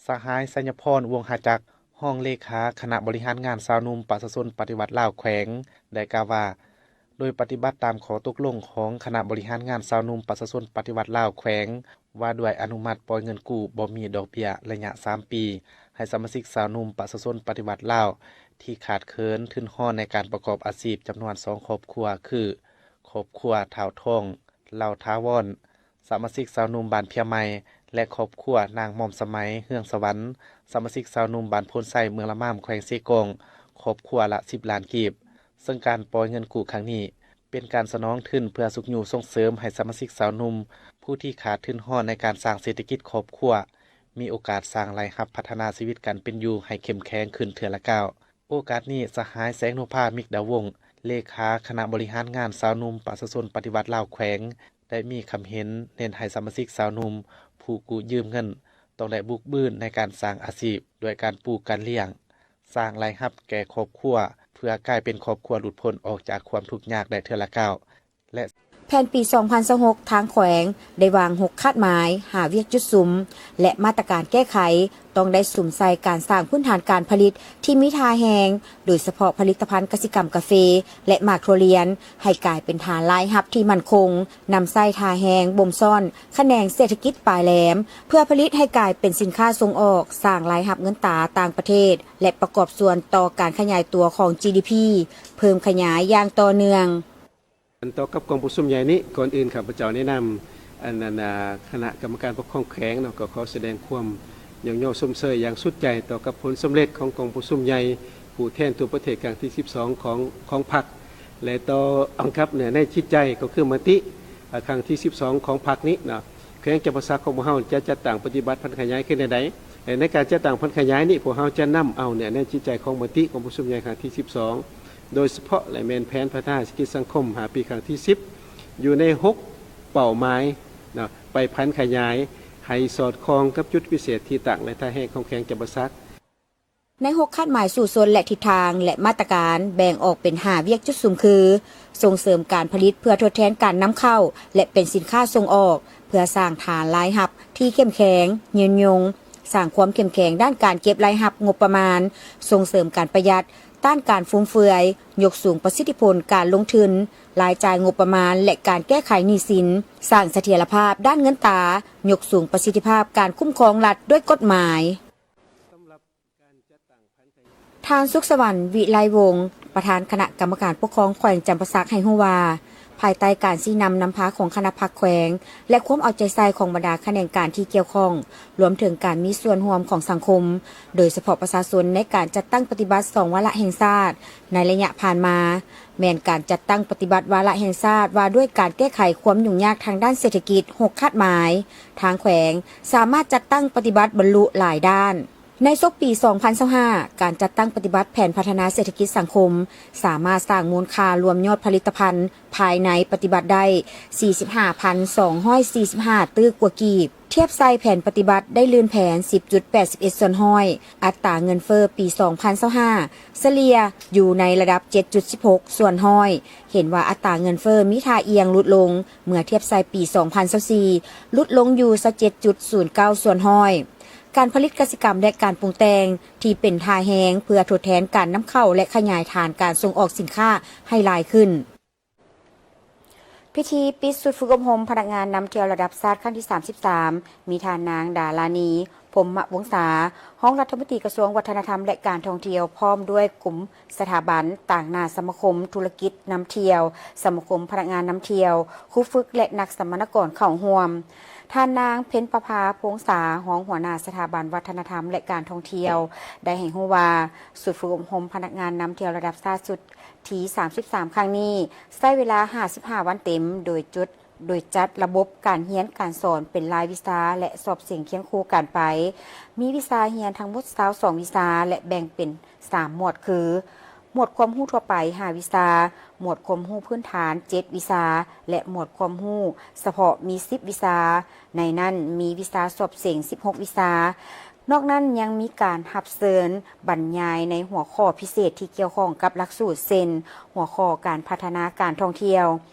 ສະຫາຍ ໄຊຍະພອນ ວົງຫະຈັກ ຮອງເລຂາຄະນະບໍລິຫານງານຊາວໜຸ່ມປະຊາຊົນປະຕິວັດລາວແຂວງ ໄດ້ກ່າວວ່າ ໂດຍປະຕິບັດຕາມຂໍ້ຕົກລົງຂອງຄະນະບໍລິຫານງານຊາວໜຸ່ມປະຊາຊົນປະຕິວັດລາວແຂວງ ວ່າດ້ວຍອະນຸມັດປ່ອຍເງິນກູ້ບໍ່ມີດອກເບ້ຍໄລຍະສາມປີ ໃຫ້ສະມາຊິກຊາວໜຸ່ມປະຊາຊົນປະຕິວັດລາວ ທີ່ຂາດເຂີນທຶນຮອນໃນການປະກອບອາຊີບຈຳນວນສອງຄອບຄົວ ຄື ຄອບຄົວທ້າວທອງ ເຫຼົ່າຖາວອນ ສະມາຊິກຊາວໜຸ່ມບ້ານພຽໃໝ່ ແລະ ຄອບຄົວນາງໝອມສະໄໝ ເຮືອງສະຫວັນ ສະມາຊິກຊາວໜຸ່ມບ້ານໂພນໄຊ ເມືອງລະມາມ ແຂວງເຊກອງ ຄອບຄົວລະສິບລ້ານກີບ. ເຊິ່ງການປ່ອຍເງິນກູ້ຄັ້ງນີ້ ເປັນການສະໜອງທຶນເພື່ອຊຸກຍູ້ສົ່ງເສີມໃຫ້ສະມາຊິກຊາວໜຸ່ມ ຜູ້ທີ່ຂາດທຶນຮອນໃນການສ້າງເສດຖະກິດຄອບຄົວ ມີໂອກາດສ້າງລາຍຮັບພັດທະນາຊີວິດການເປັນຢູ່ໃຫ້ເຂັ້ມແຂງຂຶ້ນເທື່ອລະກ້າວ. ໂອກາດນີ້ ສະຫາຍ ແສງໂນພາ ມິກດາວົງ ເລຂາຄະນະບໍລິຫານງານຊາວໜຸ່ມປະຊາຊົນປະຕິວັດລາວແຂວງ ໄດ້ມີຄຳເຫັນເນັ້ນໃຫ້ສະມາຊິກຊາວໜຸ່ມຜູ້ກູ້ຢືມເງິນ ຕ້ອງໄດ້ບຸກບືນໃນການສ້າງອາຊີບ ດ້ວຍການປູກການລ້ຽງ ສ້າງລາຍຮັບແກ່ຄອບຄົວ ເພື່ອກາຍເປັນຄອບຄົວຫຼຸດພົ້ນອອກຈາກຄວາມທຸກຍາກໄດ້ເທື່ອລະກ້າວ ແລະ ແຜນປີສອງພັນຊາວຫົກ ທາງແຂວງໄດ້ວາງຫົກຄາດໝາຍ, ຫ້າວຽກຈຸດສຸມ ແລະ ມາດຕະການແກ້ໄຂ ຕ້ອງໄດ້ສຸມໃສ່ການສ້າງພື້ນຖານການຜະລິດທີ່ມີທ່າແຮງ, ໂດຍສະເພາະຜະລິດຕະພັນກະສິກຳກາເຟ ແລະ ໝາກຖົ່ວລຽນ ໃຫ້ກາຍເປັນຖານລາຍຮັບທີ່ໝັ້ນຄົງ, ນຳໃຊ້ທ່າແຮງບົ່ມຊ້ອນຂະແໜງເສດຖະກິດປາຍແຫຼມ ເພື່ອຜະລິດໃຫ້ກາຍເປັນສິນຄ້າສົ່ງອອກ, ສ້າງລາຍຮັບເງິນຕາຕ່າງປະເທດ ແລະ ປະກອບສ່ວນຕໍ່ການຂະຫຍາຍຕົວຂອງ ຈີດີພີ ເພີ່ມຂະຫຍາຍຢ່າງຕໍ່ເນື່ອງ. ອັນຕໍ່ກັບກອງປະຊຸມໃຫຍ່ນີ້, ກ່ອນອື່ນຂ້າພະເຈົ້າໃນນາມ ອັນ ອັນ ອາ ຄະນະກຳມະການປົກຄອງແຂວງເນາະ ກໍຂໍສະແດງຄວາມຍ້ອງຍໍຊົມເຊີຍຢ່າງສຸດໃຈຕໍ່ກັບຜົນສຳເລັດຂອງກອງປະຊຸມໃຫຍ່ຜູ້ແທນທົ່ວປະເທດຄັ້ງທີສິບສອງຂອງ ຂອງພັກ ແລະ ຕໍ່ກັບເນື້ອໃນຈິດໃຈ ກໍຄືມະຕິ ອາ ຄັ້ງທີສິບສອງຂອງພັກນີ້ເນາະ. ແຂວງຈຳປາສັກຂອງພວກເຮົາຈະຈັດຕັ້ງປະຕິບັດຜັນຂະຫຍາຍຄືແນວໃດ? ແລະ ໃນການຈັດຕັ້ງຜັນຂະຫຍາຍນີ້ ພວກເຮົາຈະນຳເອົາເນື້ອໃນຈິດໃຈຂອງມະຕິກອງປະຊຸມໃຫຍ່ຄັ້ງທີສິບສອງ ໂດຍສະເພາະ ແລະ ແມ່ນແຜນພັດທະນາເສດຖະກິດສັງຄົມຫ້າປີຄັ້ງທີສິບ ຢູ່ໃນຫົກເປົ້າໝາຍເນາະ ໄປຜັນຂະຫຍາຍໃຫ້ສອດຄ່ອງກັບຈຸດພິເສດທີ່ຕັ້ງ ແລະ ທ່າແຮງຂອງແຂວງຈຳປາສັກ. ໃນຫົກຄາດໝາຍສູ້ຊົນ ແລະ ທິດທາງ ແລະ ມາດຕະການ ແບ່ງອອກເປັນຫ້າວຽກຈຸດສຸມຄື ສົ່ງເສີມການຜະລິດເພື່ອທົດແທນການນຳເຂົ້າ ແລະ ເປັນສິນຄ້າສົ່ງອອກ ເພື່ອສ້າງຖານລາຍຮັບທີ່ເຂັ້ມແຂງ, ຍືນຍົງ, ສ້າງຄວາມເຂັ້ມແຂງດ້ານການເກັບລາຍຮັບງົບປະມານ, ສົ່ງເສີມການປະຢັດ, ຕ້ານການຟຸມເຟືອຍ, ຍົກສູງປະສິດທິຜົນການລົງທຶນ, ລາຍຈ່າຍງົບປະມານ ແລະ ການແກ້ໄຂໜີ້ສິນ, ສ້າງສະຖຽນລະພາບດ້ານເງິນຕາ, ຍົກສູງປະສິດທິພາບການຄຸ້ມຄອງລັດດ້ວຍກົດໝາຍ. ທ່ານ ສຸກສະຫວັນ ວິໄລວົງ ປະທານຄະນະກຳມະການປົກຄອງແຂວງຈຳປາສັກ ໃຫ້ຮູ້ວ່າ ພາຍໃຕ້ການຊີ້ນຳນຳພາຂອງຄະນະພັກແຂວງ ແລະ ຄວາມເອົາໃຈໃສ່ຂອງບັນດາຂະແໜງການທີ່ກ່ຽວຂ້ອງ, ລວມເຖິງການມີສ່ວນຮ່ວມຂອງສັງຄົມ, ໂດຍສະເພາະປະຊາຊົນ ໃນການຈັດຕັ້ງປະຕິບັດສອງວາລະແຫ່ງຊາດໃນໄລຍະຜ່ານມາ, ແມ່ນການຈັດຕັ້ງປະຕິບັດວາລະແຫ່ງຊາດວ່າດ້ວຍການແກ້ໄຂຄວາມຫຍຸ້ງຍາກທາງດ້ານເສດຖະກິດ ຫົກຄາດໝາຍ, ທາງແຂວງສາມາດຈັດຕັ້ງປະຕິບັດບັນລຸຫຼາຍດ້ານ. ໃນສົກປີສອງພັນຊາວຫ້າ ການຈັດຕັ້ງປະຕິບັດແຜນພັດທະນາເສດຖະກິດສັງຄົມ ສາມາດສ້າງມູນຄ່າລວມຍອດຜະລິດຕະພັນພາຍໃນປະຕິບັດໄດ້ສີ່ສິບຫ້າພັນສອງຮ້ອຍສີ່ສິບຫ້າຕື້ກວ່າກີບ, ທຽບໃສ່ແຜນປະຕິບັດໄດ້ລື່ນແຜນສິບຈຸດແປດສິບເອັດສ່ວນຮ້ອຍ. ອັດຕາເງິນເຟີ້ປີສອງພັນຊາວຫ້າ ສະເລ່ຍຢູ່ໃນລະດັບເຈັດຈຸດສິບຫົກສ່ວນຮ້ອຍ. ເຫັນວ່າອັດຕາເງິນເຟີ້ມີທ່າອ່ຽງຫຼຸດລົງ ເມື່ອທຽບໃສ່ປີສອງພັນຊາວສີ່ ຫຼຸດລົງຢູ່ຊາວເຈັດຈຸດສູນເກົ້າສ່ວນຮ້ອຍ. ການຜະລິດກະສິກຳ ແລະ ການປຸງແຕ່ງ ທີ່ເປັນທ່າແຮງເພື່ອທົດແທນການນຳເຂົ້າ ແລະ ຂະຫຍາຍຖານການສົ່ງອອກສິນຄ້າໃຫ້ຫຼາຍຂຶ້ນ. ພິທີປິດຊຸດຝຶກອົບຮົມພະນັກງານນຳທ່ຽວລະດັບຊາດຄັ້ງທີສາມສິບສາມ ມີທ່ານນາງ ດາລານີ ພົມມະວົງສາ ຮອງລັດຖະມົນຕີກະຊວງວັດທະນະທຳ ແລະ ການທ່ອງທ່ຽວ ພ້ອມດ້ວຍກຸ່ມ ສະຖາບັນ, ຕາງໜ້າສະມາຄົມທຸລະກິດນຳທ່ຽວ, ສະມາຄົມພະນັກງານນຳທ່ຽວ, ຄູຝຶກ ແລະ ນັກສຳມະນາກອນເຂົ້າຮ່ວມ. ທ່ານນາງ ເພັນປະພາ ພົງສາ ຮອງຫົວໜ້າສະຖາບັນວັດທະນະທຳ ແລະ ການທ່ອງທ່ຽວ ໄດ້ໃຫ້ຮູ້ວ່າ ຊຸດຝຶກອົບຮົມພະນັກງານນຳທ່ຽວລະດັບຊາດຊຸດທີສາມສິບສາມຄັ້ງນີ້ ໃຊ້ເວລາຫ້າສິບຫ້າວັນເຕັມ ໂດຍຈຸດ ໂດຍຈັດລະບົບການຮຽນການສອນເປັນລາຍວິຊາ ແລະ ສອບເສັງຄຽງຄູ່ກັນໄປ. ມີວິຊາຮຽນທັງໝົດຊາວສອງວິຊາ ແລະ ແບ່ງເປັນສາມໝວດຄື ໝວດຄວາມຮູ້ທົ່ວໄປຫ້າວິຊາ, ໝວດຄວາມຮູ້ພື້ນຖານເຈັດວິຊາ ແລະ ໝວດຄວາມຮູ້ສະເພາະມີສິບວິຊາ. ໃນນັ້ນມີວິຊາສອບເສັງສິບຫົກວິຊາ. ນອກນັ້ນຍັງມີການຮັບເຊີນບັນຍາຍໃນຫົວຂໍ້ພິເສດທີ່ກ່ຽວຂ້ອງກັບຫຼັກສູດ ເຊັ່ນ ຫົວຂໍ້ການພັດທະນາການທ່ອງທ່ຽວ,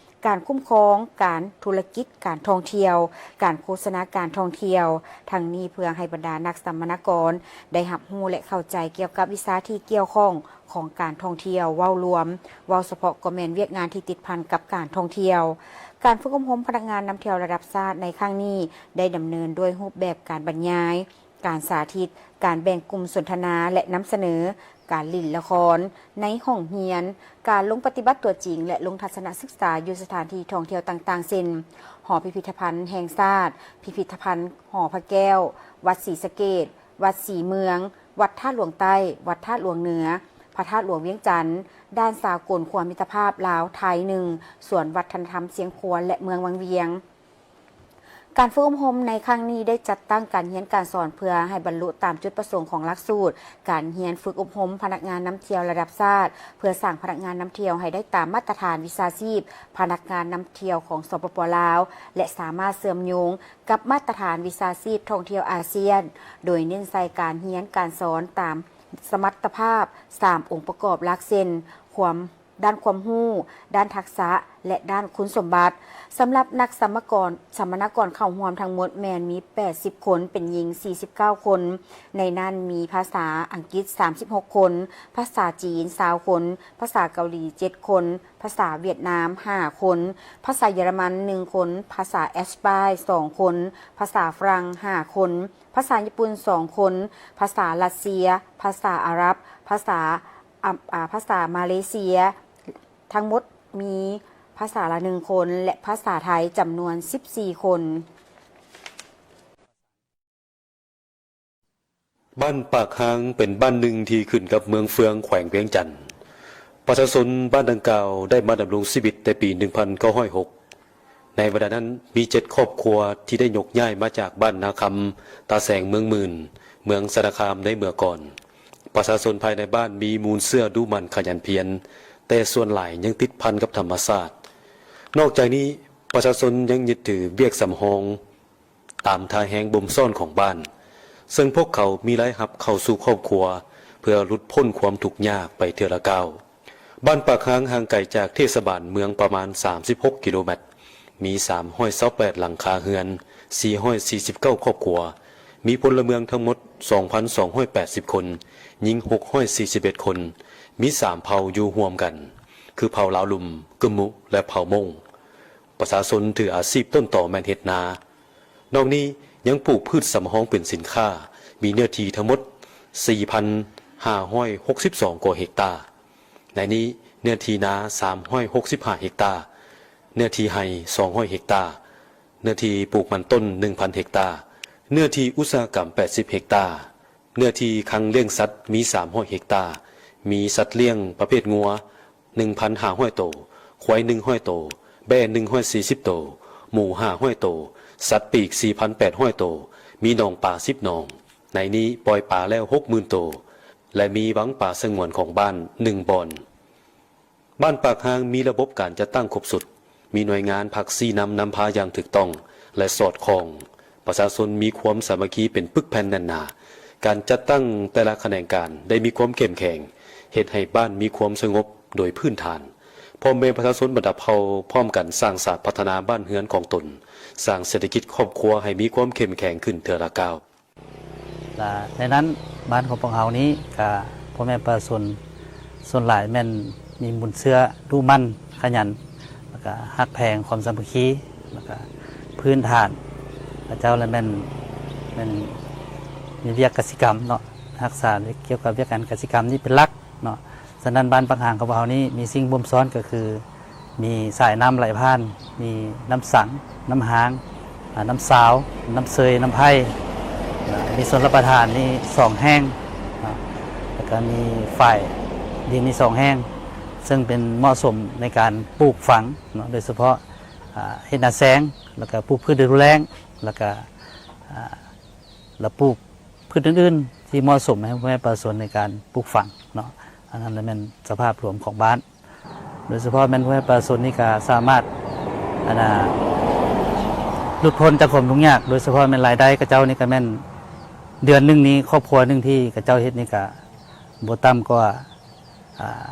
ການຄຸ້ມຄອງການທຸລະກິດການທ່ອງທ່ຽວ, ການໂຄສະນາການທ່ອງທ່ຽວ, ທັງນີ້ເພື່ອໃຫ້ບັນດານັກສຳມະນາກອນໄດ້ຮັບຮູ້ ແລະ ເຂົ້າໃຈກ່ຽວກັບວິຊາທີ່ກ່ຽວຂ້ອງຂອງການທ່ອງທ່ຽວເວົ້າລວມ, ເວົ້າສະເພາະກໍແມ່ນວຽກງານທີ່ຕິດພັນກັບການທ່ອງທ່ຽວ. ການຝຶກອົບຮົມພະນັກງານນຳທ່ຽວລະດັບຊາດໃນຄັ້ງນີ້ ໄດ້ດຳເນີນດ້ວຍຮູບແບບການບັນຍາຍ, ການສາທິດ, ການແບ່ງກຸ່ມສົນທະນາ ແລະ ນຳສະເໜີ, ການຫຼິ້ນລະຄອນໃນຫ້ອງຮຽນ, ການລົງປະຕິບັດຕົວຈິງ ແລະ ລົງທັດສະນະສຶກສາຢູ່ສະຖານທີ່ທ່ອງທ່ຽວຕ່າງໆ ເຊັ່ນ ຫໍພິພິທະພັນແຫ່ງຊາດ, ພິພິທະພັນຫໍພະແກ້ວ, ວັດສີສະເກດ, ວັດສີເມືອງ, ວັດທາດຫຼວງໃຕ້, ວັດທາດຫຼວງເໜືອ, ພະທາດຫຼວງວຽງຈັນ, ດ່ານສາກົນຂົວມິດຕະພາບລາວ-ໄທ ໜຶ່ງ, ສວນວັດທະນະທຳຊຽງຂວານ ແລະ ເມືອງວັງວຽງ. ການຝຶກອົບຮົມໃນຄັ້ງນີ້ໄດ້ຈັດຕັ້ງການຮຽນການສອນເພື່ອໃຫ້ບັນລຸຕາມຈຸດປະສົງຂອງຫຼັກສູດການຮຽນຝຶກອົບຮົມພະນັກງານນຳທ່ຽວລະດັບຊາດ, ເພື່ອສ້າງພະນັກງານນຳທ່ຽວໃຫ້ໄດ້ຕາມມາດຕະຖານວິຊາຊີບພະນັກງານນຳທ່ຽວຂອງ ສປປ ລາວ ແລະ ສາມາດເຊື່ອມໂຍງກັບມາດຕະຖານວິຊາຊີບທ່ອງທ່ຽວອາຊຽນ, ໂດຍເນັ້ນໃສ່ການຮຽນການສອນຕາມສະມັດຕະພາບສາມອົງປະກອບຫຼັກ ເຊັ່ນ ຄວາມ ດ້ານຄວາມຮູ້, ດ້ານທັກສະ ແລະ ດ້ານຄຸນສົມບັດ. ສຳລັບນັກສຳມະກອນ, ສຳມະນາກອນເຂົ້າຮ່ວມທັງໝົດແມ່ນມີແປດສິບຄົນ, ເປັນຍິງສີ່ສິບເກົ້າຄົນ, ໃນນັ້ນມີພາສາອັງກິດສາມສິບຫົກຄົນ, ພາສາຈີນຊາວຄົນ, ພາສາເກົາຫຼີເຈັດຄົນ, ພາສາຫວຽດນາມຫ້າຄົນ, ພາສາເຢຍລະມັນໜຶ່ງຄົນ, ພາສາແອັດສະປາຍສອງຄົນ, ພາສາຝຣັ່ງຫ້າຄົນ, ພາສາຍີ່ປຸ່ນສອງຄົນ, ພາສາຣັດເຊຍ, ພາສາອາຣັບ, ພາສາ ອາ ອາ ພາສາມາເລເຊຍ ທັງໝົດມີພາສາລະໜຶ່ງຄົນ ແລະ ພາສາໄທຈຳນວນສິບສີ່ຄົນ. ບ້ານປາກຮາງເປັນບ້ານໜຶ່ງທີ່ຂຶ້ນກັບເມືອງເຟືອງ ແຂວງວຽງຈັນ. ປະຊາຊົນບ້ານດັ່ງກ່າວໄດ້ມາດຳລົງຊີວິດແຕ່ປີໜຶ່ງພັນເກົ້າຮ້ອຍຫົກ. ໃນເວລານັ້ນມີເຈັດຄອບຄົວທີ່ໄດ້ຍົກຍ້າຍມາຈາກບ້ານນາຄຳ, ຕາແສງເມືອງໝື່ນ, ເມືອງຊະນະຄາມໃນເມື່ອກ່ອນ. ປະຊາຊົນພາຍໃນບ້ານມີມູນເຊື້ອດຸໝັ່ນຂະຫຍັນພຽນ, ແຕ່ສ່ວນຫຼາຍຍັງຕິດພັນກັບທຳມະຊາດ. ນອກຈາກນີ້, ປະຊາຊົນຍັງຍຶດຖືວຽກສຳຮອງຕາມທ່າແຮງບົ່ມຊ້ອນຂອງບ້ານ, ເຊິ່ງພວກເຂົາມີລາຍຮັບເຂົ້າສູ່ຄອບຄົວເພື່ອຫຼຸດພົ້ນຄວາມທຸກຍາກໄປເທື່ອລະກ້າວ. ບ້ານປາກຮາງຫ່າງໄກຈາກເທດສະບານເມືອງປະມານສາມສິບຫົກກິໂລແມັດ, ມີສາມຮ້ອຍຊາວແປດຫຼັງຄາເຮືອນ, ສີ່ຮ້ອຍສີ່ສິບເກົ້າຄອບຄົວ, ມີພົນລະເມືອງທັງໝົດສອງພັນສອງຮ້ອຍແປດສິບຄົນ, ຍິງຫົກຮ້ອຍສີ່ສິບເອັດຄົນ, ມີສາມເຜົ່າຢູ່ຮ່ວມກັນ ຄືເຜົ່າລາວລຸ່ມ, ກຶມມຸ ແລະ ເຜົ່າມົ້ງ. ປະຊາຊົນຖືອາຊີບຕົ້ນຕໍແມ່ນເຮັດນາ. ນອກນີ້ຍັງປູກພືດສຳຮອງເປັນສິນຄ້າ, ມີເນື້ອທີ່ທັງໝົດສີ່ພັນຫ້າຮ້ອຍຫົກສິບສອງກວ່າເຮັກຕາ. ໃນນີ້ເນື້ອທີ່ນາສາມຮ້ອຍຫົກສິບຫ້າເຮັກຕາ, ເນື້ອທີ່ໄຮ່ສອງຮ້ອຍເຮັກຕາ, ເນື້ອທີ່ປູກມັນຕົ້ນໜຶ່ງພັນເຮັກຕາ, ເນື້ອທີ່ອຸດສາຫະກຳແປດສິບເຮັກຕາ, ເນື້ອທີ່ຄັງລ້ຽງສັດມີສາມຮ້ອຍເຮັກຕາ, ມີສັດລ້ຽງປະເພດງົວ ໜຶ່ງພັນຫ້າຮ້ອຍໂຕ, ຄວາຍໜຶ່ງຮ້ອຍໂຕ, ແບ້ໜຶ່ງຮ້ອຍສີ່ສິບໂຕ, ໝູຫ້າຮ້ອຍໂຕ, ສັດປີກສີ່ພັນແປດຮ້ອຍໂຕ, ມີໜອງປາສິບໜອງ. ໃນນີ້ປ່ອຍປາແລ້ວຫົກໝື່ນໂຕ ແລະ ມີວັງປາສະຫງວນຂອງບ້ານໜຶ່ງບ່ອນ. ບ້ານປາກຮາງມີລະບົບການຈັດຕັ້ງຄົບຊຸດ, ມີໜ່ວຍງານພັກຊີ້ນຳນຳພາຢ່າງຖືກຕ້ອງ ແລະ ສອດຄ່ອງ. ປະຊາຊົນມີຄວາມສາມັກຄີເປັນປຶກແຜ່ນແໜ້ນໜາ. ການຈັດຕັ້ງແຕ່ລະຂະແໜງການໄດ້ມີຄວາມເຂັ້ມແຂງ, ເຮັດໃຫ້ບ້ານມີຄວາມສະຫງົບໂດຍພື້ນຖານ. ພໍ່ແມ່ປະຊາຊົນບັນດາເຜົ່າພ້ອມກັນສ້າງສາດພັດທະນາບ້ານເຮືອນຂອງຕົນ, ສ້າງເສດຖະກິດຄອບຄົວໃຫ້ມີຄວາມເຂັ້ມແຂງຂຶ້ນເທື່ອລະກ້າວ. ລະໃນນັ້ນບ້ານຂອງພວກເຮົານີ້ກະພໍ່ແມ່ປະຊາຊົນສ່ວນຫຼາຍແມ່ນມີມູນເຊື້ອດຸໝັ່ນຂະຫຍັນ ລະກະຮັກແພງຄວາມສາມັກຄີ ລະກະພື້ນຖານເຂົາເຈົ້າລະແມ່ນ ແມ່ນມີວຽກກະສິກຳເນາະ ຮັກສາກ່ຽວກັບວຽກການກະສິກຳນີ້ເປັນຫຼັກເນາະ. ສະນັ້ນບ້ານປາກຮາງຂອງພວກເຮົານີ້ມີສິ່ງບົ່ມຊ້ອນກະຄື ມີສາຍນ້ຳໄຫຼຜ່ານ, ມີນ້ຳສັງ, ນ້ຳຮາງ, ອາ, ນ້ຳຊາວ, ນ້ຳເຊີຍ, ນ້ຳໄຜ່, ອາ, ມີຊົນລະປະທານນີ້ສອງແຫ່ງເນາະ, ແລ້ວກະມີຝາຍດິນນີ້ສອງແຫ່ງ ເຊິ່ງເປັນເໝາະສົມໃນການປູກຝັງເນາະ, ໂດຍສະເພາະ, ອາ, ເຮັດນາແຊງ, ແລ້ວກະປູກພືດລະດູແລ້ງ, ແລ້ວກະ, ອາ, ລະປູກພືດອື່ນໆທີ່ເໝາະສົມໃຫ້ພໍ່ແມ່ປະຊາຊົນໃນການປູກຝັງເນາະ. ອັນນັ້ນລະແມ່ນສະພາບລວມຂອງບ້ານ. ໂດຍສະເພາະແມ່ນຜູ້ໃຫ້ປະຊາຊົນນີ້ກະສາມາດ ອັນນ່າ ຫຼຸດພົ້ນຈາກຄວາມທຸກຍາກ, ໂດຍສະເພາະແມ່ນລາຍໄດ້ເຂົາເຈົ້ານີ້ກະແມ່ນເດືອນໜຶ່ງນີ້ ຄອບຄົວໜຶ່ງທີ່ເຂົາເຈົ້າເຮັດນີ້ກະບໍ່ຕ່ຳກວ່າ ອາ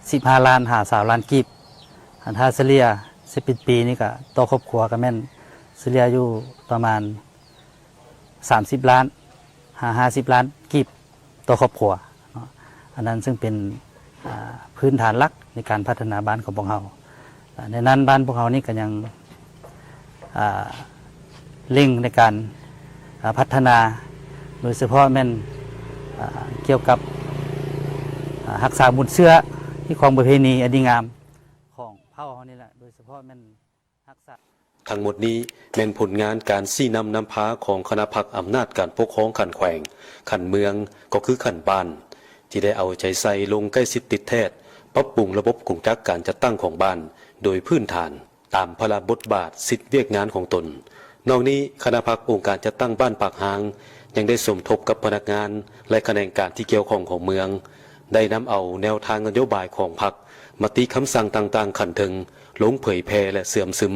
ສິບຫ້າລ້ານຫາຊາວລ້ານກີບ. ອັນຖ້າສະເລ່ຍ ສິບເອັດປີນີ້ກະຕໍ່ຄອບຄົວກະແມ່ນສະເລ່ຍຢູ່ປະມານສາມສິບລ້ານຫາຫ້າສິບລ້ານກີບຕໍ່ຄອບຄົວເນາະ. ອັນນັ້ນເຊິ່ງເປັນ ອາ ພື້ນຖານຫຼັກໃນການພັດທະນາບ້ານຂອງພວກເຮົາ. ອາ ໃນນັ້ນບ້ານພວກເຮົານີ້ກະຍັງ ອາ ເລັ່ງໃນການ ອາ ພັດທະນາ ໂດຍສະເພາະແມ່ນ ອາ ກ່ຽວກັບ ອາ ຮັກສາມູນເຊື້ອຮີດຄອງປະເພນີອັນດີງາມຂອງເຜົ່າເຮົານີ້ແຫຼະ ໂດຍສະເພາະແມ່ນຮັກສາ. ທັງໝົດນີ້ແມ່ນຜົນງານການຊີ້ນຳນຳພາຂອງຄະນະພັກອຳນາດການປົກຄອງຂັ້ນແຂວງ, ຂັ້ນເມືອງ ກໍຄືຂັ້ນບ້ານ ທີ່ໄດ້ເອົາໃຈໃສ່ລົງໃກ້ຊິດຕິດແທດ, ປັບປຸງລະບົບກົງຈັກການຈັດຕັ້ງຂອງບ້ານໂດຍພື້ນຖານ ຕາມພາລະບົດບາດ, ສິດ, ວຽກງານຂອງຕົນ. ນອກນີ້, ຄະນະພັກອົງການຈັດຕັ້ງບ້ານປາກຮ່າງ ຍັງໄດ້ສົມທົບກັບພະນັກງານ ແລະ ຂະແໜງການທີ່ກ່ຽວຂ້ອງຂອງເມືອງ, ໄດ້ນຳເອົາແນວທາງນະໂຍບາຍຂອງພັກ, ມະຕິຄຳສັ່ງຕ່າງໆຂັ້ນເທິງ ລົງເຜີຍແຜ່ ແລະ ເຊື່ອມຊຶມ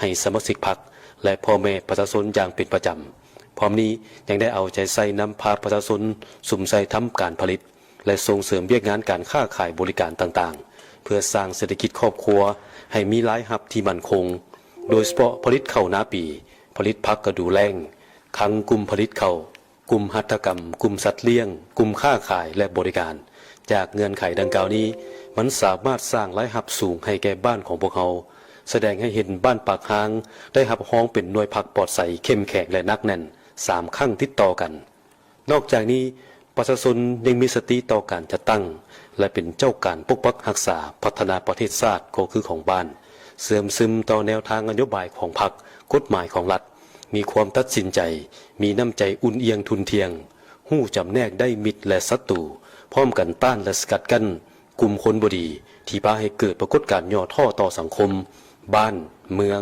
ໃຫ້ສະມາຊິກພັກ ແລະ ພໍ່ແມ່ປະຊາຊົນຢ່າງເປັນປະຈຳ. ພ້ອມນີ້ຍັງໄດ້ເອົາໃຈໃສ່ນຳພາປະຊາຊົນສຸມໃສ່ທຳການຜະລິດ ແລະ ສົ່ງເສີມວຽກງານການຄ້າຂາຍບໍລິການຕ່າງໆ ເພື່ອສ້າງເສດຖະກິດຄອບຄົວໃຫ້ມີລາຍຮັບທີ່ໝັ້ນຄົງ, ໂດຍສະເພາະຜະລິດເຂົ້ານາປີ, ຜະລິດຜັກລະດູແລ້ງ, ຄັງກຸ່ມຜະລິດເຂົ້າ, ກຸ່ມຫັດຖະກຳ, ກຸ່ມສັດລ້ຽງ, ກຸ່ມຄ້າຂາຍ ແລະ ບໍລິການ. ຈາກເງື່ອນໄຂດັ່ງກ່າວນີ້, ມັນສາມາດສ້າງລາຍຮັບສູງໃຫ້ແກ່ບ້ານຂອງພວກເຮົາ, ສະແດງໃຫ້ເຫັນບ້ານປາກຮ່າງໄດ້ຮັບຮອງເປັນໜ່ວຍພັກປອດໃສ, ເຂັ້ມແຂງ ແລະ ໜັກແໜ້ນ ສາມຄັ້ງຕິດຕໍ່ກັນ. ນອກຈາກນີ້, ປະຊາຊົນຍັງມີສະຕິຕໍ່ການຈັດຕັ້ງ ແລະ ເປັນເຈົ້າການປົກປັກຮັກສາ, ພັດທະນາປະເທດຊາດກໍຄືຂອງບ້ານ, ເຊື່ອມຊຶມຕໍ່ແນວທາງນະໂຍບາຍຂອງພັກ, ກົດໝາຍຂອງລັດ, ມີຄວາມຕັດສິນໃຈ, ມີນ້ຳໃຈອຸ່ນອຽງທຸ່ນທ່ຽງ, ຮູ້ຈຳແນກໄດ້ມິດ ແລະ ສັດຕູ, ພ້ອມກັນຕ້ານ ແລະ ສະກັດກັ້ນ ກຸ່ມຄົນບໍ່ດີທີ່ພາໃຫ້ເກີດປາກົດການຫຍໍ້ທໍ້ຕໍ່ສັງຄົມ, ບ້ານ, ເມືອງ,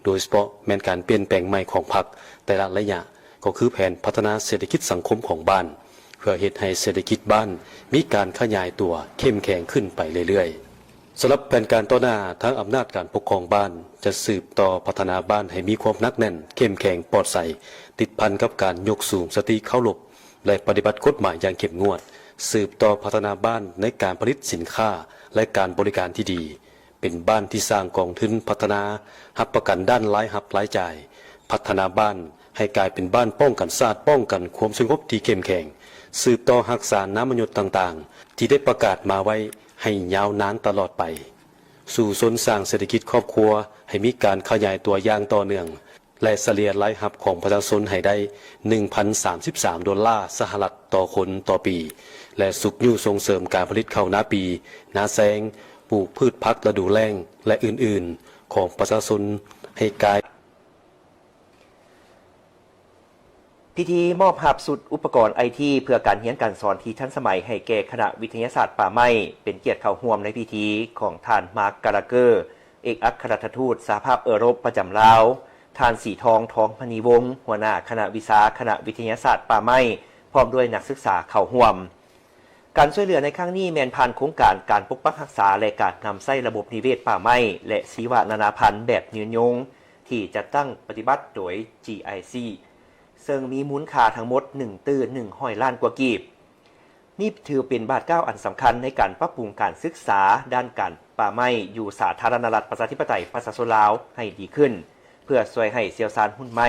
ໂດຍສະເພາະແມ່ນການປ່ຽນແປງໃໝ່ຂອງພັກແຕ່ລະໄລຍະ ກໍຄືແຜນພັດທະນາເສດຖະກິດສັງຄົມຂອງບ້ານ ເພື່ອເຮັດໃຫ້ເສດຖະກິດບ້ານມີການຂະຫຍາຍຕົວເຂັ້ມແຂງຂຶ້ນໄປເລື້ອຍໆ. ສຳລັບແຜນການຕໍ່ໜ້າ, ທາງອຳນາດການປົກຄອງບ້ານຈະສືບຕໍ່ພັດທະນາບ້ານໃຫ້ມີຄວາມໜັກແໜ້ນ, ເຂັ້ມແຂງ, ປອດໃສ, ຕິດພັນກັບການຍົກສູງສະຕິເຄົາລົບ ແລະ ປະຕິບັດກົດໝາຍຢ່າງເຂັ້ມງວດ, ສືບຕໍ່ພັດທະນາບ້ານໃນການຜະລິດສິນຄ້າ ແລະ ການບໍລິການທີ່ດີ, ເປັນບ້ານທີ່ສ້າງກອງທຶນພັດທະນາ, ຮັບປະກັນດ້ານລາຍຮັບລາຍຈ່າຍ, ພັດທະນາບ້ານໃຫ້ກາຍເປັນບ້ານປ້ອງກັນຊາດ, ປ້ອງກັນຄວາມສະຫງົບທີ່ເຂັ້ມແຂງ, ສືບຕໍ່ຮັກສານາມມະຍົດຕ່າງໆ ທີ່ໄດ້ປະກາດມາໄວ້ໃຫ້ຍາວນານຕະຫຼອດໄປ, ສູ້ຊົນສ້າງເສດຖະກິດຄອບຄົວໃຫ້ມີການຂະຫຍາຍຕົວຢ່າງຕໍ່ເນື່ອງ ແລະ ສະເລ່ຍລາຍຮັບຂອງປະຊາຊົນໃຫ້ໄດ້ໜຶ່ງພັນສາມສິບສາມໂດລາສະຫະລັດຕໍ່ຄົນຕໍ່ປີ ແລະ ຊຸກຍູ້ສົ່ງເສີມການຜະລິດເຂົ້ານາປີ, ນາແຊງ, ປູກພືດຜັກລະດູແລ້ງ ແລະ ອື່ນໆ ຂອງປະຊາຊົນໃຫ້ກາຍ. ພິທີມອບຮັບຊຸດອຸປະກອນໄອທີເພື່ອການຮຽນການສອນທີ່ທັນສະໄໝໃຫ້ແກ່ຄະນະວິທະຍາສາດປ່າໄມ້ ເປັນກຽດເຂົ້າຮ່ວມໃນພິທີຂອງທ່ານ ມາກ ກາລາເກີ ເອກອັກຄະລັດຖະທູດສະຫະພາບເອີຣົບປະຈຳລາວ, ທ່ານ ສີທອງ ທອງມະນີວົງ ຫົວໜ້າຄະນະວິຊາຄະນະວິທະຍາສາດປ່າໄມ້ ພ້ອມດ້ວຍນັກສຶກສາເຂົ້າຮ່ວມ. ການຊ່ວຍເຫຼືອໃນຄັ້ງນີ້ແມ່ນຜ່ານໂຄງການການປົກປັກຮັກສາ ແລະ ການນຳໃຊ້ລະບົບນິເວດປ່າໄມ້ ແລະ ຊີວະນານາພັນແບບຍືນຍົງ ທີ່ຈັດຕັ້ງປະຕິບັດໂດຍ ຈີໄອຊີ ເຊິ່ງມີມູນຄ່າທັງໝົດໜຶ່ງຕື້ໜຶ່ງຮ້ອຍລ້ານກວ່າກີບ. ນີ້ຖືເປັນບາດກ້າວອັນສຳຄັນໃນການປັບປຸງການສຶກສາດ້ານການປ່າໄມ້ຢູ່ສາທາລະນະລັດປະຊາທິປະໄຕປະຊາຊົນລາວໃຫ້ດີຂຶ້ນ, ເພື່ອຊ່ວຍໃຫ້ຊ່ຽວຊານຮຸ່ນໃໝ່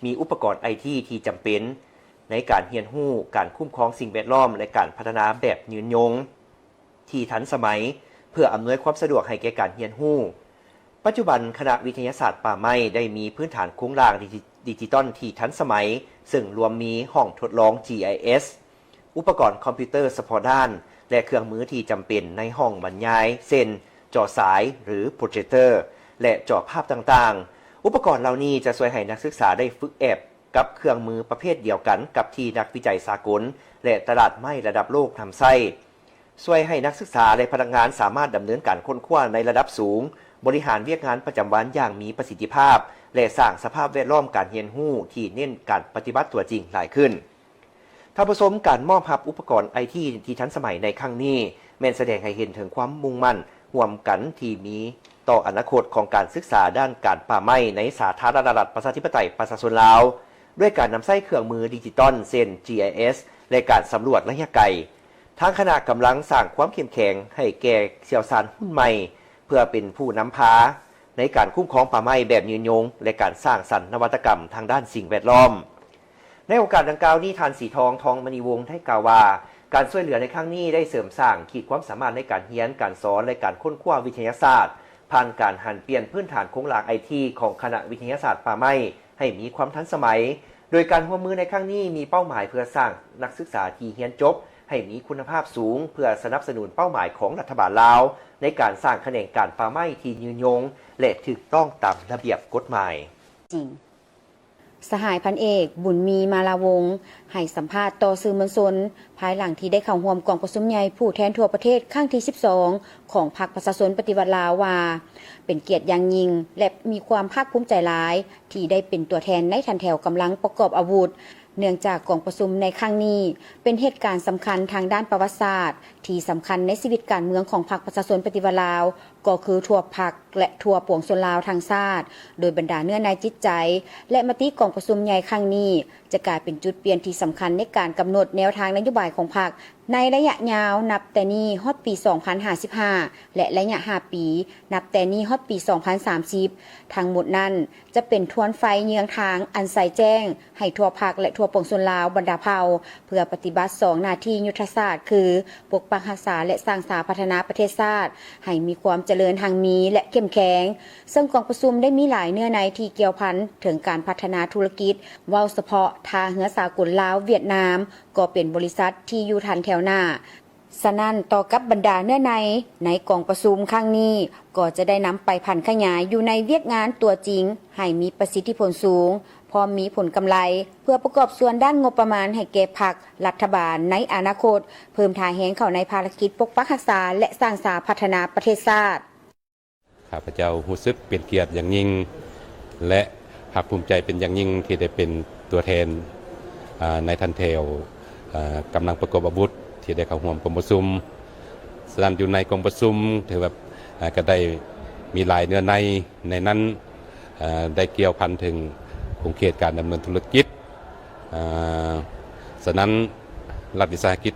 ມີອຸປະກອນໄອທີທີ່ຈຳເປັນໃນການຮຽນຮູ້, ການຄຸ້ມຄອງສິ່ງແວດລ້ອມ ແລະ ການພັດທະນາແບບຍືນຍົງທີ່ທັນສະໄໝ ເພື່ອອຳນວຍຄວາມສະດວກໃຫ້ແກ່ການຮຽນຮູ້. ປັດຈຸບັນ, ຄະນະວິທະຍາສາດປ່າໄມ້ໄດ້ມີພື້ນຖານໂຄງລ່າງດິຈິ ດິຈິຕອນທີ່ທັນສະໄໝ, ເຊິ່ງລວມມີຫ້ອງທົດລອງ ຈີໄອເອສ, ອຸປະກອນຄອມພິວເຕີສະເພາະດ້ານ ແລະ ເຄື່ອງມືທີ່ຈຳເປັນໃນຫ້ອງບັນຍາຍ ເຊັ່ນ ຈໍສາຍ ຫຼື ໂປຣເຈັກເຕີ ແລະ ຈໍພາບຕ່າງໆ. ອຸປະກອນເຫຼົ່ານີ້ຈະຊ່ວຍໃຫ້ນັກສຶກສາໄດ້ຝຶກແອບກັບເຄື່ອງມືປະເພດດຽວກັນກັບທີ່ນັກວິໄຈສາກົນ ແລະ ຕະຫຼາດໄມ້ລະດັບໂລກນຳໃຊ້. ຊ່ວຍໃຫ້ນັກສຶກສາ ແລະ ພະນັກງານສາມາດດຳເນີນການຄົ້ນຄວ້າໃນລະດັບສູງ, ບໍລິຫານວຽກງານປະຈຳວັນຢ່າງມີປະສິດທິພາບ ແລະ ສ້າງສະພາບແວດລ້ອມການຮຽນຮູ້ທີ່ເນັ້ນການປະຕິບັດຕົວຈິງຫຼາຍຂຶ້ນ. ທ່ານຜູ້ຊົມ, ການມອບຮັບອຸປະກອນໄອທີທີ່ທັນສະໄໝໃນຄັ້ງນີ້ ແມ່ນສະແດງໃຫ້ເຫັນເຖິງຄວາມມຸ່ງໝັ້ນຮ່ວມກັນທີ່ມີຕໍ່ອະນາຄົດຂອງການສຶກສາດ້ານການປ່າໄມ້ໃນສາທາລະນະລັດປະຊາທິປະໄຕປະຊາຊົນລາວ, ດ້ວຍການນຳໃຊ້ເຄື່ອງມືດິຈິຕອນ ເຊັ່ນ ຈີໄອເອສ ແລະ ການສຳຫຼວດໄລຍະໄກ. ທາງຄະນະກຳລັງສ້າງຄວາມເຂັ້ມແຂງໃຫ້ແກ່ຊ່ຽວຊານຮຸ່ນໃໝ່ ເພື່ອເປັນຜູ້ນຳພາ ໃນການຄຸ້ມຄອງປ່າໄມ້ແບບຍືນຍົງ ແລະ ການສ້າງສັນນະວັດຕະກຳທາງດ້ານສິ່ງແວດລ້ອມ. ໃນໂອກາດດັ່ງກ່າວນີ້, ທ່ານ ສີທອງ ທອງມະນີວົງ ໄດ້ກ່າວວ່າ ການຊ່ວຍເຫຼືອໃນຄັ້ງນີ້ໄດ້ເສີມສ້າງຂີດຄວາມສາມາດໃນການຮຽນການສອນ ແລະ ການຄົ້ນຄວ້າວິທະຍາສາດ ຜ່ານການຫັນປ່ຽນພື້ນຖານໂຄງລ່າງໄອທີຂອງຄະນະວິທະຍາສາດປ່າໄມ້ໃຫ້ມີຄວາມທັນສະໄໝ, ໂດຍການຮ່ວມມືໃນຄັ້ງນີ້ມີເປົ້າໝາຍເພື່ອສ້າງນັກສຶກສາທີ່ຮຽນຈົບໃຫ້ມີຄຸນນະພາບສູງ ເພື່ອສະໜັບສະໜູນເປົ້າໝາຍຂອງລັດຖະບານລາວ ໃນການສ້າງຂະແໜງການປ່າໄມ້ທີ່ຍືນຍົງ ແລະ ຖືກຕ້ອງຕາມລະບຽບກົດໝາຍ. ສະຫາຍພັນເອກ ບຸນມີ ມາລາວົງ ໃຫ້ສຳພາດຕໍ່ສື່ມວນຊົນ ພາຍຫຼັງທີ່ໄດ້ເຂົ້າຮ່ວມກອງປະຊຸມໃຫຍ່ຜູ້ແທນທົ່ວປະເທດຄັ້ງທີສິບສອງ ຂອງພັກປະຊາຊົນປະຕິວັດລາວວ່າ ເປັນກຽດຢ່າງຍິ່ງ ແລະ ມີຄວາມພາກພູມໃຈຫຼາຍ ທີ່ໄດ້ເປັນຕົວແທນໃນຖັນແຖວກຳລັງປະກອບອາວຸດ, ເນື່ອງຈາກກອງປະຊຸມໃນຄັ້ງນີ້ ເປັນເຫດການສຳຄັນທາງດ້ານປະຫວັດສາດ ທີ່ສຳຄັນໃນຊີວິດການເມືອງຂອງພັກປະຊາຊົນປະຕິວັດລາວ ກໍຄືທົ່ວພັກ ແລະ ທົ່ວປວງຊົນລາວທັງຊາດ, ໂດຍບັນດາເນື້ອໃນຈິດໃຈ ແລະ ມະຕິກອງປະຊຸມໃຫຍ່ຄັ້ງນີ້ ຈະກາຍເປັນຈຸດປ່ຽນທີ່ສຳຄັນໃນການກຳນົດແນວທາງນະໂຍບາຍຂອງພັກ ໃນໄລຍະຍາວນັບແຕ່ນີ້ຮອດປີສອງພັນຫ້າສິບຫ້າ ແລະ ໄລຍະຫ້າປີ ນັບແຕ່ນີ້ຮອດປີສອງພັນສາມສິບ. ທັງໝົດນັ້ນຈະເປັນທວນໄຟເຍືອງທາງອັນໃສແຈ້ງໃຫ້ທົ່ວພັກ ແລະ ທົ່ວປວງຊົນລາວບັນດາເຜົ່າ ເພື່ອປະຕິບັດສອງໜ້າທີ່ຍຸດທະສາດ ຄື ປົກປັກຮັກສາ ແລະ ສ້າງສາພັດທະນາປະເທດຊາດໃຫ້ມີຄວາມຈະເລີນຮັ່ງມີ ແລະ ເຂັ້ມແຂງ, ເຊິ່ງກອງປະຊຸມໄດ້ມີຫຼາຍເນື້ອໃນທີ່ກ່ຽວພັນເຖິງການພັດທະນາທຸລະກິດ, ເວົ້າສະເພາະທ່າເຮືອສາກົນລາວ-ຫວຽດນາມ ກໍເປັນບໍລິສັດທີ່ຢູ່ທັນແຖວໜ້າ. ສະນັ້ນ, ຕໍ່ກັບບັນດາເນື້ອໃນໃນກອງປະຊຸມຄັ້ງນີ້ ກໍຈະໄດ້ນຳໄປຜັນຂະຫຍາຍຢູ່ໃນວຽກງານຕົວຈິງໃຫ້ມີປະສິດທິຜົນສູງ, ພ້ອມມີຜົນກຳໄລ ເພື່ອປະກອບສ່ວນດ້ານງົບປະມານໃຫ້ແກ່ພັກ, ລັດຖະບານໃນອະນາຄົດ, ເພີ່ມທ່າແຮງເຂົ້າໃນພາລະກິດປົກປັກຮັກສາ ແລະ ສ້າງສາພັດທະນາປະເທດຊາດ. ຂ້າພະເຈົ້າຮູ້ສຶກເປັນກຽດຢ່າງຍິ່ງ ແລະ ພາກພູມໃຈເປັນຢ່າງຍິ່ງທີ່ໄດ້ເປັນຕົວແທນ ອາ ໃນຖັນແຖວ ອາ ກຳລັງປະກອບອາວຸດທີ່ໄດ້ເຂົ້າຮ່ວມກອງປະຊຸມ. ສະນັ້ນ ຢູ່ໃນກອງປະຊຸມຖືວ່າ ອາ ກໍໄດ້ມີຫຼາຍເນື້ອໃນ, ໃນນັ້ນ ອາ ໄດ້ກ່ຽວພັນເຖິງຂົງເຂດການດຳເນີນທຸລະກິດ. ອາ ສະນັ້ນ ລັດວິສາຫະກິດ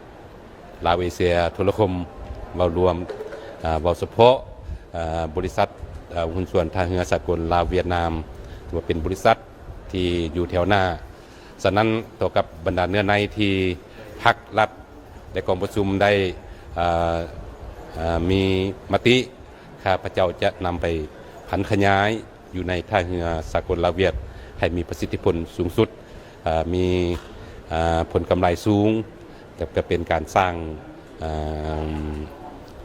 ລາວເອເຊຍໂທລະຄົມ ເວົ້າລວມ ອາ ເວົ້າສະເພາະ ອາ ບໍລິສັດ ອາ ຫຸ້ນສ່ວນທ່າເຮືອສາກົນລາວຫວຽດນາມ ຖືວ່າເປັນບໍລິສັດທີ່ຢູ່ແຖວໜ້າ. ສະນັ້ນ ຕໍ່ກັບບັນດາເນື້ອໃນທີ່ພັກລັດ ແລະ ກອງປະຊຸມໄດ້ ເອີ ເອີ ມີມະຕິ ຂ້າພະເຈົ້າຈະນຳໄປຜັນຂະຫຍາຍ ຢູ່ໃນທ່າເຮືອສາກົນລາວຫວຽດ ໃຫ້ມີປະສິດທິຜົນສູງສຸດ, ເອີ ມີ ເອີ ຜົນກຳໄລສູງ, ແລະ ກໍເປັນການສ້າງ ເອີ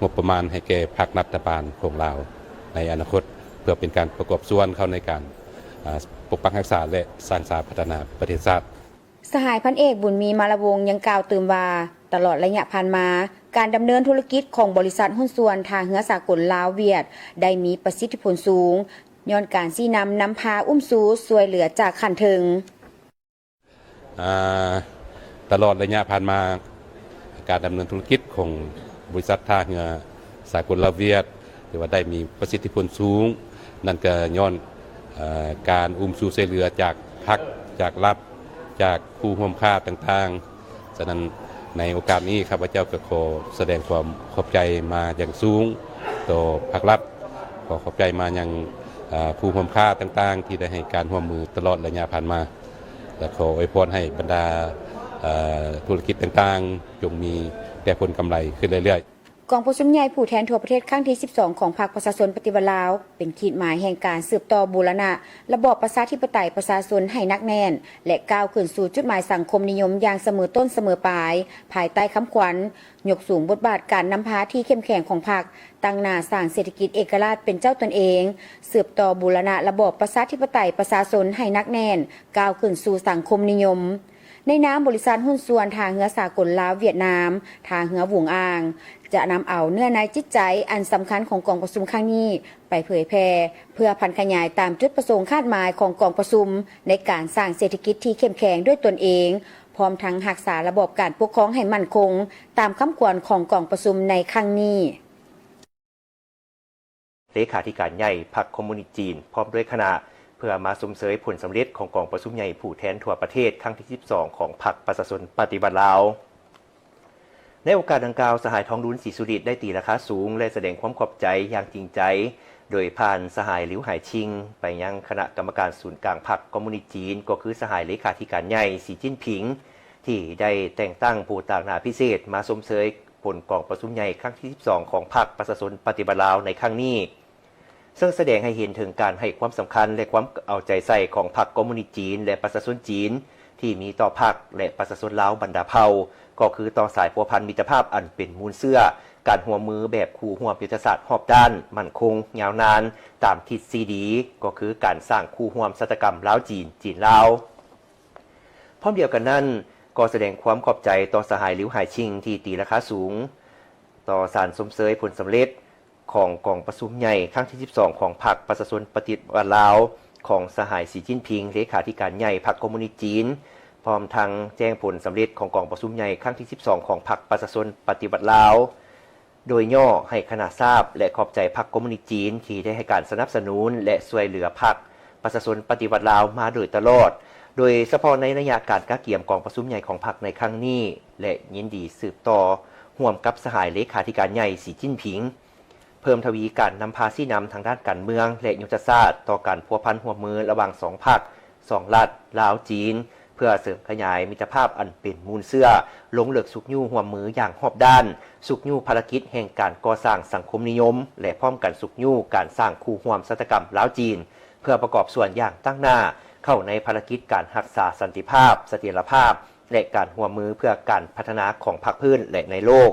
ງົບປະມານໃຫ້ແກ່ພັກລັດຖະບານຂອງລາວໃນອະນາຄົດ ເພື່ອເປັນການປະກອບສ່ວນເຂົ້າໃນການ ເອີ ປົກປັກຮັກສາ ແລະ ສ້າງສາພັດທະນາປະເທດຊາດ. ສະຫາຍພັນເອກ ບຸນມີ ມາລະວົງ ຍັງກ່າວຕື່ມວ່າ ຕະຫຼອດໄລຍະຜ່ານມາ, ການດຳເນີນທຸລະກິດຂອງບໍລິສັດຫຸ້ນສ່ວນທ່າເຮືອສາກົນລາວຫວຽດ ໄດ້ມີປະສິດທິຜົນສູງ ຍ້ອນການຊີ້ນຳນຳພາ ອຸ້ມຊູ ຊ່ວຍເຫຼືອຈາກຂັ້ນເທິງ. ອາ ຕະຫຼອດໄລຍະຜ່ານມາ, ການດຳເນີນທຸລະກິດຂອງບໍລິສັດທ່າເຮືອສາກົນລາວຫວຽດ ຖືວ່າໄດ້ມີປະສິດທິຜົນສູງ, ນັ້ນກໍຍ້ອນ ເອີ ການອຸ້ມຊູຊ່ວຍເຫຼືອຈາກພັກ, ຈາກລັດ, ຈາກຄູ່ຮ່ວມຄ້າຕ່າງໆ. ສະນັ້ນ ໃນໂອກາດນີ້ ຂ້າພະເຈົ້າກໍຂໍສະແດງຄວາມຂອບໃຈມາຢ່າງສູງຕໍ່ພັກລັດ, ຂໍຂອບໃຈມາຍັງ ເອີ ຄູ່ຮ່ວມຄ້າຕ່າງໆ ທີ່ໄດ້ໃຫ້ການຮ່ວມມືຕະຫຼອດໄລຍະຜ່ານມາ ແລະ ຂໍອວຍພອນໃຫ້ບັນດາ ເອີ ທຸລະກິດຕ່າງໆ ຈົ່ງມີແຕ່ຜົນກຳໄລຂຶ້ນເລື້ອຍໆ. ກອງປະຊຸມໃຫຍ່ຜູ້ແທນທົ່ວປະເທດຄັ້ງທີສິບສອງ ຂອງພັກປະຊາຊົນປະຕິວັດລາວ ເປັນຂີດໝາຍແຫ່ງການສືບຕໍ່ບູລະນະລະບອບປະຊາທິປະໄຕປະຊາຊົນໃຫ້ໜັກແໜ້ນ ແລະ ກ້າວຂຶ້ນສູ່ຈຸດໝາຍສັງຄົມນິຍົມຢ່າງສະເໝີຕົ້ນສະເໝີປາຍ, ພາຍໃຕ້ຄຳຂວັນ ຍົກສູງບົດບາດການນຳພາທີ່ເຂັ້ມແຂງຂອງພັກ, ຕັ້ງໜ້າສ້າງເສດຖະກິດເອກະລາດເປັນເຈົ້າຕົນເອງ, ສືບຕໍ່ບູລະນະລະບອບປະຊາທິປະໄຕປະຊາຊົນໃຫ້ໜັກແໜ້ນ, ກ້າວຂຶ້ນສູ່ສັງຄົມນິຍົມ. ໃນນາມບໍລິສັດຫຸ້ນສ່ວນທ່າເຮືອສາກົນລາວຫວຽດນາມ, ທ່າເຮືອຫວຸງອາງ ຈະນຳເອົາເນື້ອໃນຈິດໃຈອັນສຳຄັນຂອງກອງປະຊຸມຄັ້ງນີ້ໄປເຜີຍແຜ່ ເພື່ອຜັນຂະຫຍາຍຕາມຈຸດປະສົງຄາດໝາຍຂອງກອງປະຊຸມ ໃນການສ້າງເສດຖະກິດທີ່ເຂັ້ມແຂງດ້ວຍຕົນເອງ, ພ້ອມທັງຮັກສາລະບອບການປົກຄອງໃຫ້ໝັ້ນຄົງ ຕາມຄຳຂວັນຂອງກອງປະຊຸມໃນຄັ້ງນີ້. ເລຂາທິການໃຫຍ່ພັກຄອມມູນິດຈີນ ພ້ອມດ້ວຍຄະນະ ເພື່ອມາຊົມເຊີຍຜົນສຳເລັດຂອງກອງປະຊຸມໃຫຍ່ຜູ້ແທນທົ່ວປະເທດຄັ້ງທີສິບສອງ ຂອງພັກປະຊາຊົນປະຕິວັດລາວ. ໃນໂອກາດດັ່ງກ່າວ, ສະຫາຍ ທອງລຸນ ສີສຸລິດ ໄດ້ຕີລາຄາສູງ ແລະ ສະແດງຄວາມຂອບໃຈຢ່າງຈິງໃຈ ໂດຍຜ່ານສະຫາຍ ລິວ ຫາຍຊິງ ໄປຍັງຄະນະກຳມະການສູນກາງພັກຄອມມູນິດຈີນ ກໍຄືສະຫາຍເລຂາທິການໃຫຍ່ ສີ ຈິ້ນຜິງ ທີ່ໄດ້ແຕ່ງຕັ້ງຜູ້ຕາງໜ້າພິເສດມາຊົມເຊີຍຜົນກອງປະຊຸມໃຫຍ່ຄັ້ງທີສິບສອງ ຂອງພັກປະຊາຊົນປະຕິວັດລາວໃນຄັ້ງນີ້. ເຊິ່ງສະແດງໃຫ້ເຫັນເຖິງການໃຫ້ຄວາມສຳຄັນ ແລະ ຄວາມເອົາໃຈໃສ່ຂອງພັກຄອມມູນິດຈີນ ແລະ ປະຊາຊົນຈີນ ທີ່ມີຕໍ່ພັກ ແລະ ປະຊາຊົນລາວບັນດາເຜົ່າ, ກໍຄືຕໍ່ສາຍພົວພັນມິດຕະພາບອັນເປັນມູນເຊື້ອ, ການຮ່ວມມືແບບຄູ່ຮ່ວມຍຸດທະສາດຮອບດ້ານ, ໝັ້ນຄົງ, ຍາວນານ, ຕາມທິດສີ່ດີ, ກໍຄືການສ້າງຄູ່ຮ່ວມຊະຕາກຳລາວ-ຈີນ, ຈີນ-ລາວ. ພ້ອມດຽວກັນນັ້ນ, ກໍສະແດງຄວາມຂອບໃຈຕໍ່ສະຫາຍ ລິວ ຫາຍຊິງ ທີ່ຕີລາຄາສູງຕໍ່ສານຊົມເຊີຍຜົນສຳເລັດ ຂອງກອງປະຊຸມໃຫຍ່ຄັ້ງທີສິບສອງ ຂອງພັກປະຊາຊົນປະຕິວັດລາວ ຂອງສະຫາຍ ສີ ຈິ້ນຜິງ ເລຂາທິການໃຫຍ່ພັກຄອມມູນິດຈີນ, ພ້ອມທັງແຈ້ງຜົນສຳເລັດຂອງກອງປະຊຸມໃຫຍ່ຄັ້ງທີສິບສອງ ຂອງພັກປະຊາຊົນປະຕິວັດລາວ ໂດຍຫຍໍ້ໃຫ້ຄະນະຊາບ ແລະ ຂອບໃຈພັກຄອມມູນິດຈີນທີ່ໄດ້ໃຫ້ການສະໜັບສະໜູນ ແລະ ຊ່ວຍເຫຼືອພັກປະຊາຊົນປະຕິວັດລາວມາໂດຍຕະຫຼອດ, ໂດຍສະເພາະໃນໄລຍະການກະກຽມກອງປະຊຸມໃຫຍ່ຂອງພັກໃນຄັ້ງນີ້ ແລະ ຍິນດີສືບຕໍ່ຮ່ວມກັບສະຫາຍເລຂາທິການໃຫຍ່ ສີ ຈິ້ນຜິງ. ເພີ່ມທະວີການນຳພາຊີ້ນຳທາງດ້ານການເມືອງ ແລະ ຍຸດທະສາດຕໍ່ການພົວພັນຮ່ວມມືລະຫວ່າງສອງພັກ, ສອງລັດ, ລາວ-ຈີນ, ເພື່ອເສີມຂະຫຍາຍມິດຕະພາບອັນເປັນມູນເຊື້ອ, ລົງເລິກຊຸກຍູ້ຮ່ວມມືຢ່າງຮອບດ້ານ, ຊຸກຍູ້ພາລະກິດແຫ່ງການກໍ່ສ້າງສັງຄົມນິຍົມ ແລະ ພ້ອມກັນຊຸກຍູ້ການສ້າງຄູ່ຮ່ວມຊະຕາກຳລາວ-ຈີນ ເພື່ອປະກອບສ່ວນຢ່າງຕັ້ງໜ້າເຂົ້າໃນພາລະກິດການຮັກສາສັນຕິພາບ, ສະຖຽນລະພາບ ແລະ ການຮ່ວມມືເພື່ອການພັດທະນາຂອງພາກພື້ນ ແລະ ໃນໂລກ.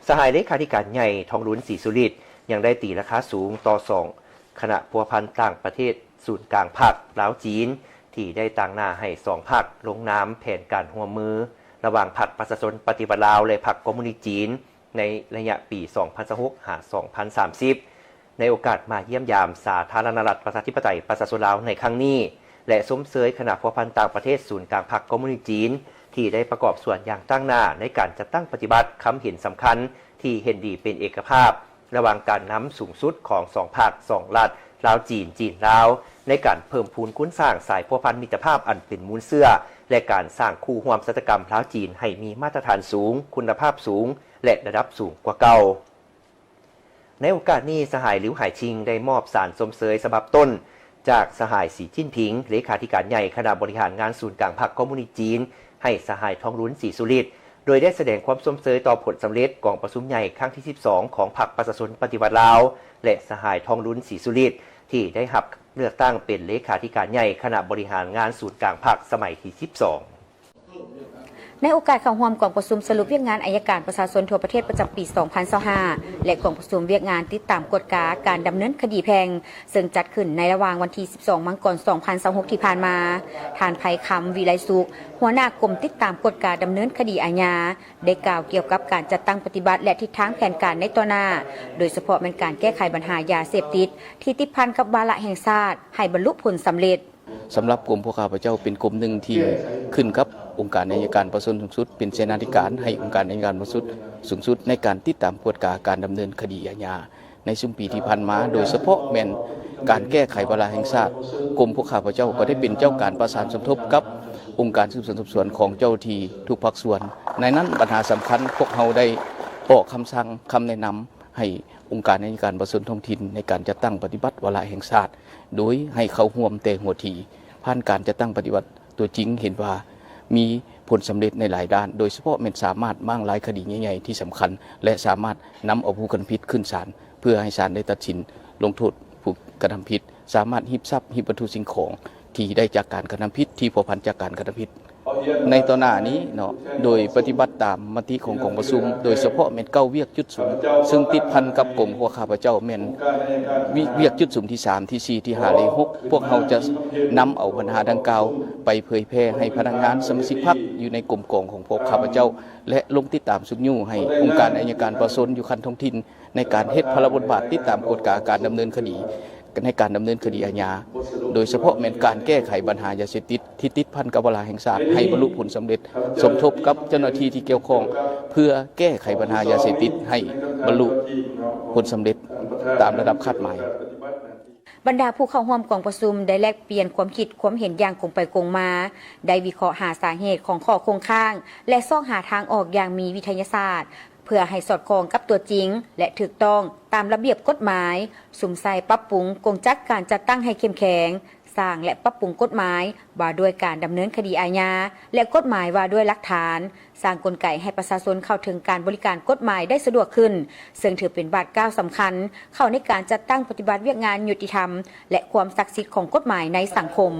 ສະຫາຍເລຂາທິການໃຫຍ່ ທອງລຸນ ສີສຸລິດ ຍັງໄດ້ຕີລາຄາສູງຕໍ່ສອງຄະນະພົວພັນຕ່າງປະເທດສູນກາງພັກລາວ-ຈີນ ທີ່ໄດ້ຕາງໜ້າໃຫ້ສອງພັກລົງນາມແຜນການຮ່ວມມືລະຫວ່າງພັກປະຊາຊົນປະຕິວັດລາວ ແລະ ພັກຄອມມູນິດຈີນ ໃນໄລຍະປີສອງພັນຊາວຫົກ ຫາ ສອງພັນສາມສິບ ໃນໂອກາດມາຢ້ຽມຢາມສາທາລະນະລັດ ປະຊາທິປະໄຕ ປະຊາຊົນລາວໃນຄັ້ງນີ້ ແລະ ຊົມເຊີຍຄະນະພົວພັນຕ່າງປະເທດສູນກາງພັກຄອມມູນິດຈີນ ທີ່ໄດ້ປະກອບສ່ວນຢ່າງຕັ້ງໜ້າໃນການຈັດຕັ້ງປະຕິບັດຄຳເຫັນສຳຄັນທີ່ເຫັນດີເປັນເອກະພາບ ລະຫວ່າງການນຳສູງສຸດຂອງສອງພັກ, ສອງລັດ, ລາວ-ຈີນ, ຈີນ-ລາວ ໃນການເພີ່ມພູນຄູນສ້າງສາຍພົວພັນມິດຕະພາບອັນເປັນມູນເຊື້ອ ແລະ ການສ້າງຄູ່ຮ່ວມຊະຕາກຳລາວ-ຈີນໃຫ້ມີມາດຕະຖານສູງ, ຄຸນນະພາບສູງ ແລະ ລະດັບສູງກວ່າເກົ່າ. ໃນໂອກາດນີ້, ສະຫາຍ ລິວ ຫາຍຊິງ ໄດ້ມອບສານຊົມເຊີຍສະບັບຕົ້ນຈາກສະຫາຍ ສີ ຈິ້ນຜິງ ເລຂາທິການໃຫຍ່ຄະນະບໍລິຫານງານສູນກາງພັກຄອມມູນິດຈີນ ໃຫ້ສະຫາຍ ທອງລຸນ ສີສຸລິດ ໂດຍໄດ້ສະແດງຄວາມຊົມເຊີຍຕໍ່ຜົນສຳເລັດກອງປະຊຸມໃຫຍ່ຄັ້ງທີສິບສອງ ຂອງພັກປະຊາຊົນປະຕິວັດລາວ ແລະ ສະຫາຍ ທອງລຸນ ສີສຸລິດ ທີ່ໄດ້ຮັບເລືອກຕັ້ງເປັນເລຂາທິການໃຫຍ່ຄະນະບໍລິຫານງານສູນກາງພັກສະໄໝທີສິບສອງ. ໃນໂອກາດເຂົ້າຮ່ວມກອງປະຊຸມສະຫຼຸບວຽກງານໄອຍະການປະຊາຊົນທົ່ວປະເທດປະຈຳປີສອງພັນຊາວຫ້າ ແລະ ກອງປະຊຸມວຽກງານຕິດຕາມກວດກາການດຳເນີນຄະດີແພ່ງ ເຊິ່ງຈັດຂຶ້ນໃນລະຫວ່າງວັນທີສິບສອງ ມັງກອນ ສອງພັນຊາວຫົກ ທີ່ຜ່ານມາ, ທ່ານ ໄພຄຳ ວິໄລສຸກ ຫົວໜ້າກົມຕິດຕາມກວດກາດຳເນີນຄະດີອາຍາ ໄດ້ກ່າວກ່ຽວກັບການຈັດຕັ້ງປະຕິບັດ ແລະ ທິດທາງແຜນການໃນຕໍ່ໜ້າ, ໂດຍສະເພາະແມ່ນການແກ້ໄຂບັນຫາຢາເສບຕິດທີ່ຕິດພັນກັບວາລະແຫ່ງຊາດໃຫ້ບັນລຸຜົນສຳເລັດ. ສຳລັບກົມພວກຂ້າພະເຈົ້າເປັນກົມໜຶ່ງທີ່ຂຶ້ນກັບອົງການໄອຍະການປະຊາຊົນສູງສຸດ ເປັນເສນາທິການໃຫ້ອົງການໄອຍະການປະຊາຊົນສູງສຸດ ໃນການຕິດຕາມກວດກາການດຳເນີນຄະດີອາຍາໃນຊຸມປີທີ່ຜ່ານມາ, ໂດຍສະເພາະແມ່ນການແກ້ໄຂວາລະແຫ່ງຊາດ. ກົມພວກຂ້າພະເຈົ້າກໍໄດ້ເປັນເຈົ້າການປະສານສົມທົບກັບອົງການສືບສວນສອບສວນຂອງເຈົ້າທີ່ທຸກພາກສ່ວນ. ໃນນັ້ນບັນຫາສຳຄັນພວກເຮົາໄດ້ອອກຄຳສັ່ງ, ຄຳແນະນຳ ໃຫ້ອົງການໄອຍະການປະຊາຊົນທ້ອງຖິ່ນໃນການຈັດຕັ້ງປະຕິບັດວາລະແຫ່ງຊາດ ໂດຍໃຫ້ເຂົ້າຮ່ວມແຕ່ຫົວທີ ຜ່ານການຈັດຕັ້ງປະຕິບັດຕົວຈິງເຫັນວ່າມີຜົນສຳເລັດໃນຫຼາຍດ້ານ, ໂດຍສະເພາະແມ່ນສາມາດມ້າງລາຍຄະດີໃຫຍ່ໆທີ່ສຳຄັນ ແລະ ສາມາດນຳເອົາຜູ້ກະທຳຜິດຂຶ້ນສານ ເພື່ອໃຫ້ສານໄດ້ຕັດສິນລົງໂທດຜູ້ກະທຳຜິດ, ສາມາດຮີບຊັບ, ຮີບວັດຖຸສິ່ງຂອງ ທີ່ໄດ້ຈາກການກະທຳຜິດ, ທີ່ພົວພັນຈາກການກະທຳຜິດ. ໃນຕໍ່ໜ້ານີ້ເນາະ ໂດຍປະຕິບັດຕາມມະຕິຂອງກອງປະຊຸມ, ໂດຍສະເພາະແມ່ນເກົ້າວຽກຈຸດສຸມ ເຊິ່ງຕິດພັນກັບກົມພວກຂ້າພະເຈົ້າ ແມ່ນວຽກຈຸດສຸມທີສາມ, ທີສີ່, ທີຫ້າ ແລະ ຫົກ. ພວກເຮົາຈະນຳເອົາບັນຫາດັ່ງກ່າວໄປເຜີຍແຜ່ໃຫ້ພະນັກງານສະມາຊິກພັກຢູ່ໃນກົມກອງຂອງພວກຂ້າພະເຈົ້າ ແລະ ລົງຕິດຕາມຊຸກຍູ້ໃຫ້ອົງການໄອຍະການປະຊາຊົນຢູ່ຂັ້ນທ້ອງຖິ່ນ ໃນການເຮັດພາລະບົດບາດຕິດຕາມກວດກາການດຳເນີນຄະດີ ໃນການດຳເນີນຄະດີອາຍາ, ໂດຍສະເພາະແມ່ນການແກ້ໄຂບັນຫາຢາເສບຕິດທີ່ຕິດພັນກັບວາລະແຫ່ງຊາດ ໃຫ້ບັນລຸຜົນສຳເລັດ, ສົມທົບກັບເຈົ້າໜ້າທີ່ທີ່ກ່ຽວຂ້ອງ ເພື່ອແກ້ໄຂບັນຫາຢາເສບຕິດໃຫ້ບັນລຸຜົນສຳເລັດຕາມລະດັບຄາດໝາຍ. ບັນດາຜູ້ເຂົ້າຮ່ວມກອງປະຊຸມໄດ້ແລກປ່ຽນຄວາມຄິດຄວາມເຫັນຢ່າງກົງໄປກົງມາ, ໄດ້ວິເຄາະຫາສາເຫດຂອງຂໍ້ຄົງຄ້າງ ແລະ ຊອກຫາທາງອອກຢ່າງມີວິທະຍາສາດ. ເພື່ອໃຫ້ສອດຄ່ອງກັບຕົວຈິງ ແລະ ຖືກຕ້ອງຕາມລະບຽບກົດໝາຍ, ສຸມໃສ່ປັບປຸງກົງຈັກການຈັດຕັ້ງໃຫ້ເຂັ້ມແຂງ, ສ້າງ ແລະ ປັບປຸງກົດໝາຍວ່າດ້ວຍການດຳເນີນຄະດີອາຍາ ແລະ ກົດໝາຍວ່າດ້ວຍຫຼັກຖານ, ສ້າງກົນໄກໃຫ້ປະຊາຊົນເຂົ້າເຖິງການບໍລິການກົດໝາຍໄດ້ສະດວກຂຶ້ນ, ເຊິ່ງຖືເປັນບາດກ້າວສຳຄັນເຂົ້າໃນການຈັດຕັ້ງປະຕິບັດວຽກງານຍຸຕິທຳ ແລະ ຄວາມສັກສິດຂອງກົດໝາຍໃນສັງຄົມ.